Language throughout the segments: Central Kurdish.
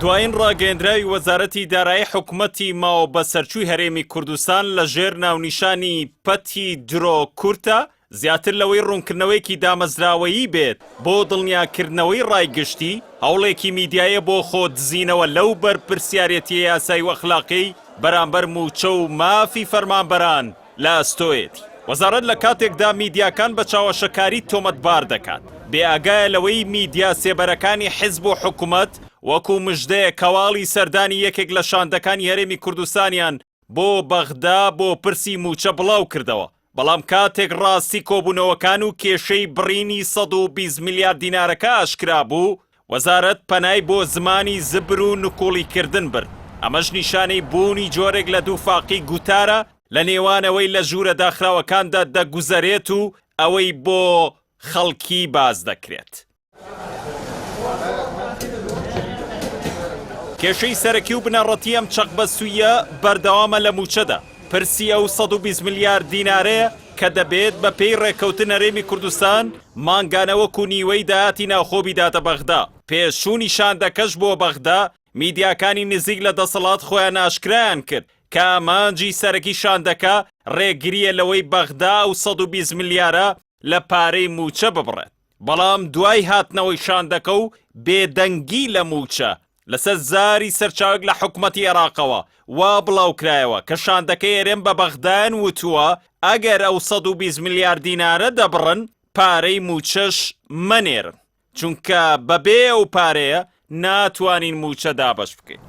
دوایین ڕاگەیەندراوی وەزارەتی دارایی حکومەتی ماوە بەسەرچووی هەرێمی کوردستان لە ژێر ناونیشانی پەتی درۆ کورتە زیاتر لەوەی ڕوونکردنەوەیەکی دامەزراوەیی بێت بۆ دڵنیاکردنەوەی ڕای گشتی، هەوڵێکی میدیاییە بۆ خۆ دزینەوە لەو بەرپرسیارێتییە یاسایی و ئەخلاقیەی بەرامبەر مووچە و مافی فەرمانبەران لە ئەستۆیەتی. وەزارەت لە کاتێکدا میدیاکان بە چاوەشەکاری تۆمەتبار دەکات، بێئاگایە لەوەی میدیا سێبەرەکانی حزب و حکومەت وەکو مژدەیەک هەواڵی سەردانی یەکێک لە شاندەکانی هەرێمی کوردستانیان بۆ بەغدا بۆ پرسی مووچە بڵاو کردەوە، بەڵام کاتێک ڕاستی کۆبوونەوەکان و کێشەی بڕینی 120 ملیار دینارەکە ئاشکرا بوو، وەزارەت پەنای بۆ زمانی زبر و نکوڵیکردن برد، ئەمەش نیشانەی بوونی جۆرێک لە دووفاقی گوتارە لە نێوان ئەوەی لە ژوورە داخراوەکاندا دەگوزەرێت و ئەوەی بۆ خەڵکی باس دەکرێت. کێشەی سەرەکی و بنەڕەتی ئەم چەقبەستووییە بەردەوامە لە مووچەدا، پرسی ئەو 120 ملیار دینارەیە کە دەبێت بە پێی ڕێککەوتن هەرێمی کوردستان مانگانە وەکو نیوەی داهاتی ناوخۆ بیداتە بەغدا. پێش چوونی شاندەکەش بۆ بەغدا، میدیاکانی نزیک لە دەسەڵات خۆیان ئاشکرایان کرد کە ئامانجی سەرەکی شاندەکە ڕێگرییە لەوەی بەغدا ئەو 120 ملیارە لە پارەی مووچە ببڕێت. بەڵام دوای هاتنەوەی شاندەکە و بێدەنگی لە مووچە، لەسەر زاری سەرچاوەیەک لە حکومەتی عێراقەوە وا بڵاوکرایەوە کە شاندەکەی هەرێم بە بەغدایان وتووە ئەگەر ئەو 120 ملیار دینارە دەبڕن پارەی مووچەش مەنێرن، چونکە بەبێ ئەو پارەیە ناتوانین مووچە دابەش بکەین.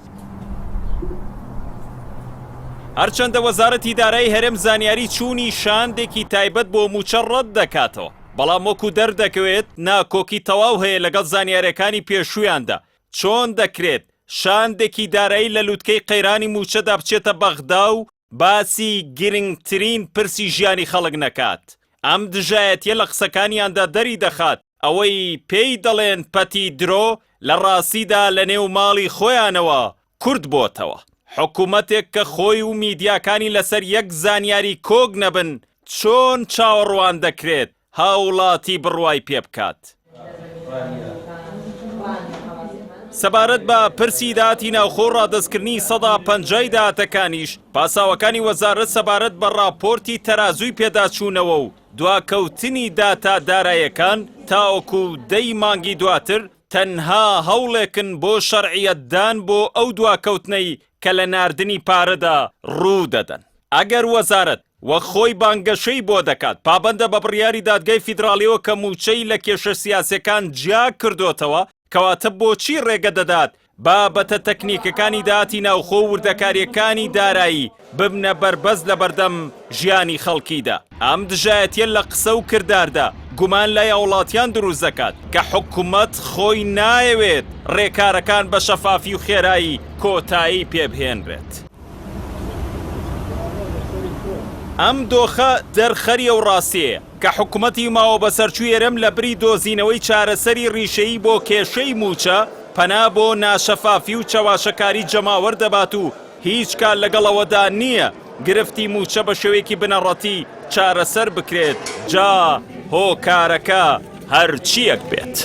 هەرچەندە وەزارەتی دارایی هەرێم زانیاری چوونی شاندێکی تایبەت بۆ مووچە ڕەت دەکاتەوە، بەڵام وەکو دەردەکەوێت ناکۆکی تەواو هەیە لەگەڵ زانیارییەکانی پێشوویاندا، چۆن دەکرێت شاندێکی دارایی لە لوتکەی قەیرانی مووچەدا بچێتە بەغدا و باسی گرنگترین پرسی ژیانی خەڵک نەکات؟ ئەم دژایەتیە لە قسەکانیاندا دەری دەخات، ئەوەی پێی دەڵێن پەتی درۆ لە ڕاستیدا لە نێو ماڵی خۆیانەوە کورت بۆتەوە. حکومەتێک کە خۆی و میدیاکانی لەسەر یەک زانیاری کۆک نەبن چۆن چاوەڕوان دەکرێت هاوڵاتی بڕوای پێ بکات؟ سەبارەت بە پرسی داهاتی ناوخۆ و ڕادەستکردنی سەدا پەنجای داهاتەکانیش، پاساوەکانی وەزارەت سەبارەت بە ڕاپۆرتی تەرازووی پێداچوونەوە و دواکەوتنی داتا دارایەکان تاوەکو دە ی مانگی دواتر تەنها هەوڵێکن بۆ شەرعیەتدان بۆ ئەو دواکەوتنەی کە لە ناردنی پارەدا ڕوودەدەن. ئەگەر وەزارەت وەک خۆی بانگەشەی بۆ دەکات، پابەندە بە بڕیاری دادگای فیدراڵیەوە کە مووچەی لە کێشە سیاسیەکان جیا کردۆتەوە، کەواتە بۆچی ڕێگە دەدات بابەتە تەکنیکەکانی داهاتی ناوخۆ و وردەکاریەکانی دارایی ببنە بەربەست لەبەردەم ژیانی خەڵکیدا؟ ئەم دژایەتیە لە قسە و کرداردا گومان لای هاوڵاتیان دروست دەکات کە حکومەت خۆی نایەوێت ڕێکارەکان بە شەفافی و خێرایی کۆتایی پێبهێنرێت. ئەم دۆخە دەرخەری ئەو ڕاستیەیە کە حکومەتی ماوەبەسەرچووی هەرێم لەبری دۆزینەوەی چارەسەری ڕیشەیی بۆ کێشەی مووچە، پەنا بۆ ناشەفافی و چەواشەکاری جەماوەر دەبات و هیچ کار لەگەڵ ئەوەدا نییە گرفتی مووچە بە شێوەیەکی بنەڕەتی چارەسەر بکرێت، جا هۆکارەکە هەرچییەک بێت.